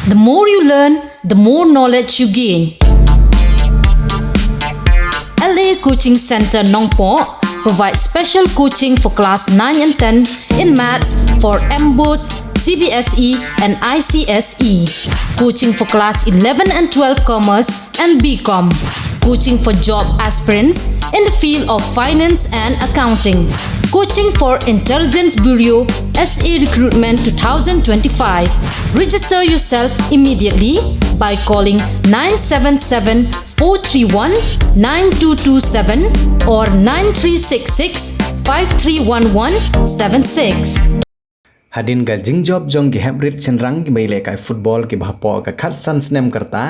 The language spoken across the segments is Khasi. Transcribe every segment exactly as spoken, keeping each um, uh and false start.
The more you learn, the more knowledge you gain. L A Coaching Center Nongpoh provides special coaching for class nine and ten in maths for MBOSE, C B S E, and I C S E. Coaching for class eleven and twelve commerce and B Com. Coaching for job aspirants in the field of finance and accounting. Coaching for Intelligence Bureau S A Recruitment two thousand twenty-five. Register yourself immediately by calling nine seven seven four three one nine two two seven or nine three six six five three one one seven six. Hadien ka jingjop jong ki heprit shynrang kiba ïalehkai football kiba hapoh ka khatsan snem ka rta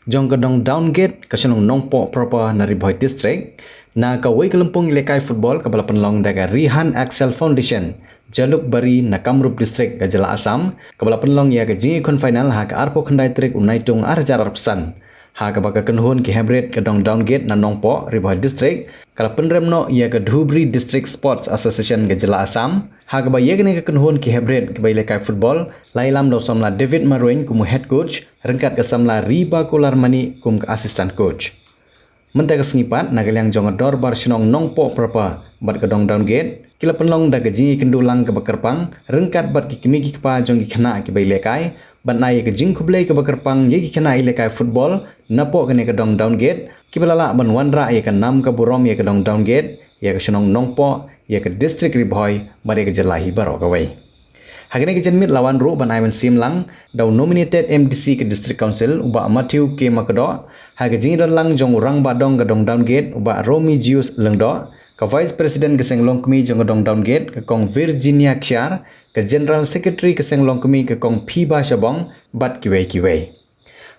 jong ka dong Downgate ka shnong Nongpoh proper na Ri Bhoi District, na kawei ka lympung ïalehkai football kaba la pynlong da ka Rihan Excel Foundation, Jalukbari na Kamrup District ka jylla Assam, kaba la pynlong ïa ka jingïakhun final ha ka arphew khyndai tarik u Naitung ar hajar arphew san. Ha kaba ka kynhun ki heprit ka dong Downgate na Nongpoh, Ri Bhoi District, ka la pynrem noh ïa ka Dhubri District Sports Association ka jylla Assam. Ha kaba ïa kane ka kynhun ki heprit kiba ïalehkai football la ïalam da u samla David Marwein kum u head coach, ryngkat ka samla Ribakular Manik kum ka assistant coach. Mynta ka sngi pat, na ka liang jong ka dorbar shnong Nongpoh proper bad ka dong Downgate, ki la pynlong da ka jingïakynduh lang kaba kyrpang ryngkat bad ki kmie ki kpa jong ki khynnah kiba ïalehkai, bad ai ïa ka jingkhublei kaba kyrpang ïa ki khynnah ïalehkai football napoh kane ka dong Downgate, kiba la lah ban wanrah ïa ka nam ka burom ïa ka dong Downgate, ïa ka shnong Nongpoh, ïa ka district Ri Bhoi, bad ïa ka jylla hi baroh kawei. Ha kane ka janmiet la wan ruh ban ai mynsiem lang da u nominated M D C ka District Council u Bah Matthew K Makdoh, ha ka jingdon lang jong u rangbah dong ka dong Downgate u Bah Romigius Lyngdoh, ka Vice President ka seng longkmie jong ka dong Downgate ka Kong Virginia Khiar, ka General Secretary ka seng longkmie ka Kong Phiba Shabong, bad kiwei kiwei.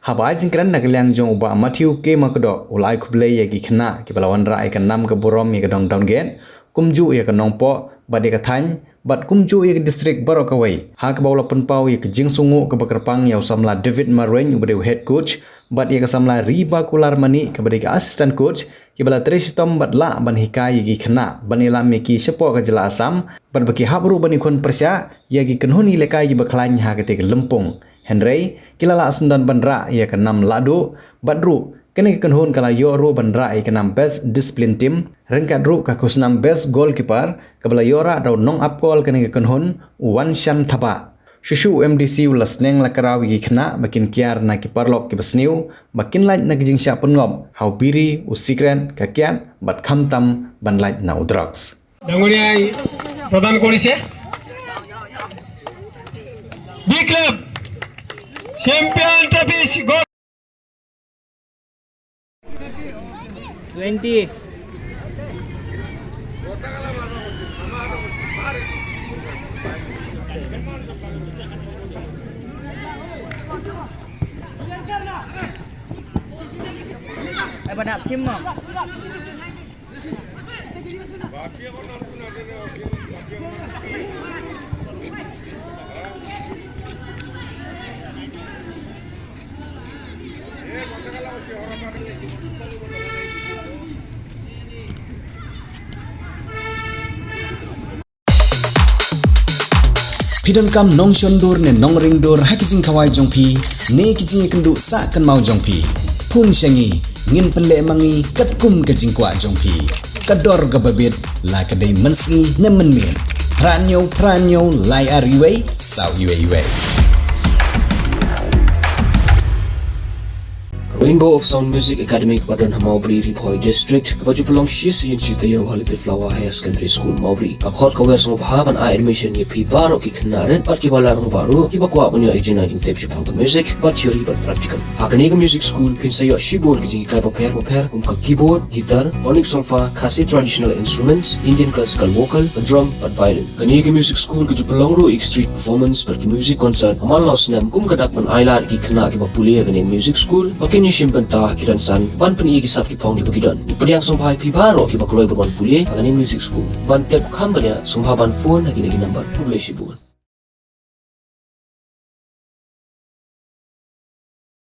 Haba ai jingkren na ka liang jong u Bah Matthew K Makdoh, u la ai khublei ïa ki khynnah kiba la wanrah ïa ka nam ka burom ïa ka dong Downgate, kumjuh ïa ka Nongpoh bad ïa ka thaiñ, bad kumjuh ïa ka district baroh kawei. Ha kaba u la pynpaw ïa ka jingsngewnguh kaba kyrpang ïa u samla David Marwein uba dei u head coach, bad ïa ka samla Ribakular Manik kaba dei ka assistant coach, kiba la trei shitom bad lah ban hikai ïa ki khynnah ban ïalam ïa ki shapoh ka jylla Assam, bad ba ki hap ruh ban ïakhun pyrshah ïa ki kynhun ïalehkai kiba khlaiñ ha katei ka lympung. Hynrei ki la lah syndon ban rah ïa ka nam lahduh, bad ruh kane ka kynhun ka la ïoh ruh ban rah ïa ka nam best discipline team, ryngkat ruh ka khusnam best goalkeeper kaba la ïoh rah da u nongap kol kane ka kynhun u Wanshan Thabah. Shuh shuh u M D C u la sneng la kraw ïa ki khynnah ba kin kiar na ki paralok kiba sniew, ba kin lait na ki jingshah pynngop ha u biri, u sikret, ka kiad, bad khamtam ban lait na u drugs. ডাঙৰীয়াই প্ৰদান কৰিছে। বি ক্লাব চেম্পিয়ন ট্ৰফি গ'ল। টুৱেণ্টি। এবাৰ ডাব চিম ন। Phi donkam nongshon dur ne nongring dur ha ki jingkhawai jong phi ne ki jingïakynduh sah kynmaw jong phi? Phone sha ngi, ngin pynleh ma ngi katkum ka jingkwah jong phi. Ka dor kaba bit, la ka dei mynsngi ne mynmiet. Phra hynñiew phra hynñiew lai ar wei saw wei wei. Rainbow of Sound Music Academy kaba don ha Mawbri, Ri Bhoi District, kaba ju pynlong shi sien shi taïew ha Little Flower Higher Secondary School, Mawbri. Ka khot ka wer sngewbha ban ai admission ïa phi baroh ki khynnah rit bad kiba la rangbah ruh, kiba kwah ban ïoh ïa ka jingtip shaphang ka music, bad theory bad practical. Ha kane ka music school phin sa ïoh shibun ki jinghikai bapher bapher kum ka keyboard, guitar, tonic solfa, Khasi traditional instruments, Indian classical vocal, ka drum bad violin. Kane ka music school ka ju pynlong ruh ïa ki street performance bad ki music concert ha man la u snem kum ka dak ban ai lad ïa ki khynnah kiba pule ha kane ka music school ba kin ïashim bynta ha ki rynsan ban pyni ïa ki sap ki phong kiba ki don. Ngi pdiang sngewbha ïa phi baroh kiba kloi ban wan pule ha kane ka music school. Ban tip kham bniah sngewbha ban phone ha kine ki number. Khublei shibun.